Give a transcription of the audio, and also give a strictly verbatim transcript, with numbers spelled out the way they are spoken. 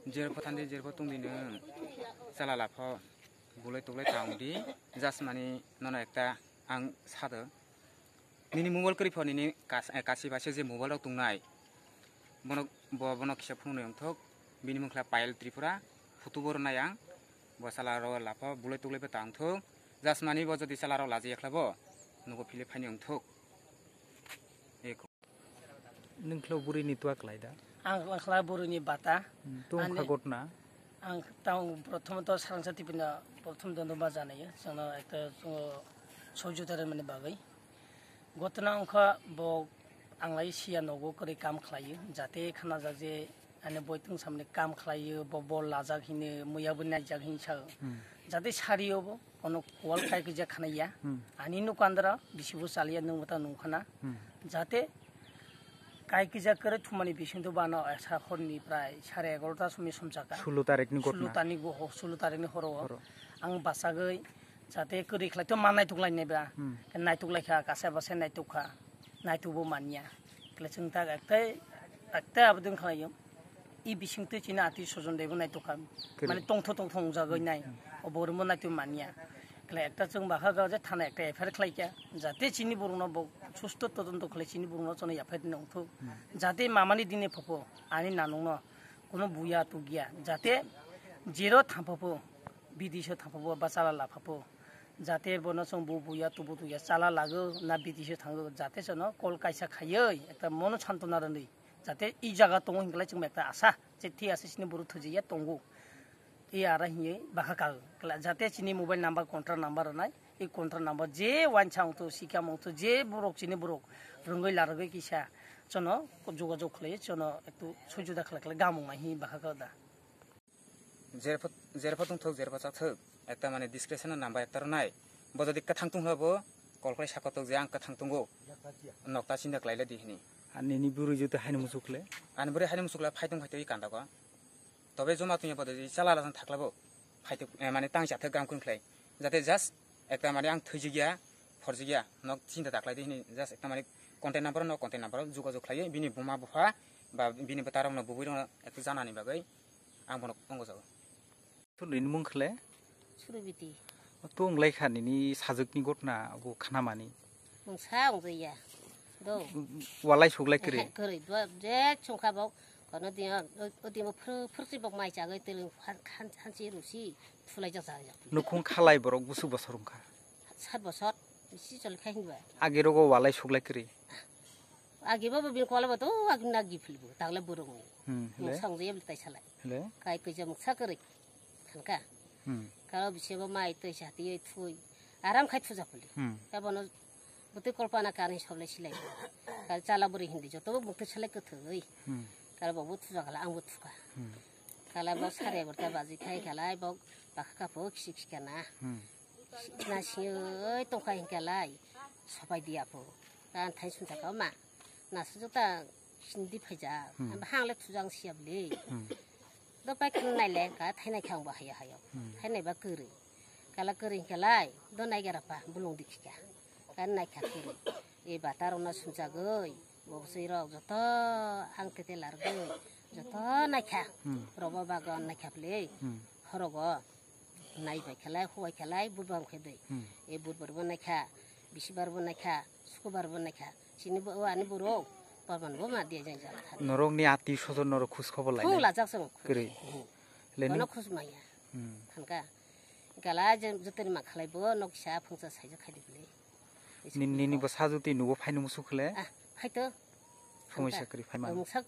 Jerpho thandi, jerpho tongdi nwng, chala lapho, bulai tuklai tangdi, just mani nono ekta ang sado. Nini mobile kwrwi pho nini kas-, eh, kasi baise je mobile rok tongnai. Bono, bo, bono kisa phunuknwi wngthok, bini mungkha Payal Tripura, photo bo rwnai ang, bo chala rok lapho, bulai tuklai bo tangthok, just mani bo jodi chala rok laji yakhlabo, nugo philip phaini wngthok. Eko. Nwng khlo bwrwini tuwa klai da? Ang khla bwrwini bata. Hmm, tong kha Ani gotna? Ang tang prothom to sarangsa tipino prothom dondo ma janayo. Chwngno ekta, uh, sohojogita rwmani bagwi. Gotna wngkha bo ang lai siya nogo kwrwi kam khlaio. Jate khana jak je ani boitwng samni kam khlaio, bo bol lajak hini, muya bo naijak hin sa. Hmm. Jate sario bo, kono kual kai kija khana ya. Hmm. Ani nukandra bisi bo chaliya nwng bata nungkhana. Hmm. Jate kai kija kwrwi thumani bising to bano esa horni prai sare egarota somoi somjaka. Sulo tarikni gotna. Sulo tarikni go-, ho-, sulo tarikni horo. Horo. Ang bachagwi jate kwrwi khlai to ma naituk lai nai ba. Hmm. Naituk lai kha, kasa basa naituk kha. Naituk bo manya. Kle chwng tak ektai, ektai abodin khlaio. I bising twi chini ati sojon debo naituk kha. Kwrwi. Mane tongtho tongtho wngjagwi nai. Hmm. O borok bo naituk manya. Kle ekta chwng bakha ga je thana ekta F I R khlai kha. Jate chini borokno bo susto todonto khlai chini borokno chwngno F I R nongthok. Hmm. Jate mamani dine phopo ani nanungno kuno buya tukya. Jate jero thamphopo, bidisho thamphopo, ba chala laphapo. Jate bono chwng bo buya tubu tuya chala lago na bidisho thango. Jate chwngno call kaisa khaiwi ekta mono santona rwnwi. Jate i jaga tongo hinklai chwngma ekta asa, je thwi asa chini borok thwijiya tongo. I ara hinwi bakha kago. Kla-, jate chini mobile number, contract number rwnai, i contract number je wansa wngthu, sikha wngthu, je borok chini borok rwngwi larwgwi kisa, chono jogajog khlaiwi, chono ektu sujuda khlai khlai gamung nai hinwi bakha kago da. Jerpho, jerpho tongthok, jerpho chakthok, ekta mane discretion no namba ekta rwnai. Bo jodi kwthang tongkha bo, call khlai sakotok je ang kwthang tongo. Nokta chinta khlai le di hini. Ani ni bwrwi joto haino muchuk le? Ani bwrwi haino muchuk le, phai tong phai twi kanda ko. Tobe joma tongya bo jodi chala la thakla bo. Phai tong, eh, mane tang chathok gam kun khlai. Jate just ekta mane ang thwijigya, phorjigya, nok chinta daklai di hini, just ekta mane contact number no, contact number jogajog khlai, bini buma bupha, ba bini bwtarok no, bubui rok no ekta janani bagwi. Ang bono tongo jago. Thunini mung khle? Surubiti. Tong lai kha nini sajwkni gotna bo khnamani. Mungsa wngjaya. Do. Walai suklai kwrwi. Kwrwi. Do je chungkha bo kono dia o dia phru phru si bok mai chagwi tele han han si rusi thulai jak jak. Nukhung khalai borok busu bosor wngkha. Sat bosor si chol khai hinba. Agi rogo walai suklai kwrwi. Agi bo bin kola bo to agi nagi philbo tagle borok ni. Hmm, hele? Mungsa wngjaya bwtai salai. Hele? Kai kija mungsa kwrwi. Khanka. Hmm. Kalo bisi bo mai twi sa twi thui. Aram khai thuja puli. Hmm. Ka bono bwtwi kolpana kani soble silai. Ka chala bwrwi hindi joto bo bwtwi salai kwthwi. Hmm. Kalo bo thuja kala ang bo thuka. Hmm. Kala bo sare gorta baji khai kala bo bakha kapho kisi kisi kana. Hmm. Na siyoi tongkha hinkalai. Sopai diya pho. Kan thai sunta ka ma. Na sujuta hindi phaija. Hmm. Hang le thujang siya bli. Hmm. Do pai khun nai le ka thainai kha ang bo haya hayo. Hmm. Thainai ba kwrwi. Kala kwrwi hinkalai do nai gara pa bulung dikhika. Kan nai kha kwrwi. E ba taro na sunjagwi bo bwswi rok joto ang tete largwi joto nai kha. Hmm. Robo bagon nai kha bli. Hmm. Horogo nai bai khalai huwai khalai budbam khe dei. Hmm. E budbar bo nai kha, bisibar bo nai kha, sukubar bo nai kha. Chini bo ani borok, porman bo ma dia jang jang kha. Norok ni ati sojon norok khus khobor lai. Thung lajak song. Kwrwi. Hmm. Leni? Bono khus maya. Hmm. Khanka. Gala je jotoni ma khalai bo nok kisa phungsa saija khai dibli. Ni, nini bo sajuti nugo phaino musuk khle? Ah, phaito. Phungwi sakri phaima. Mungsa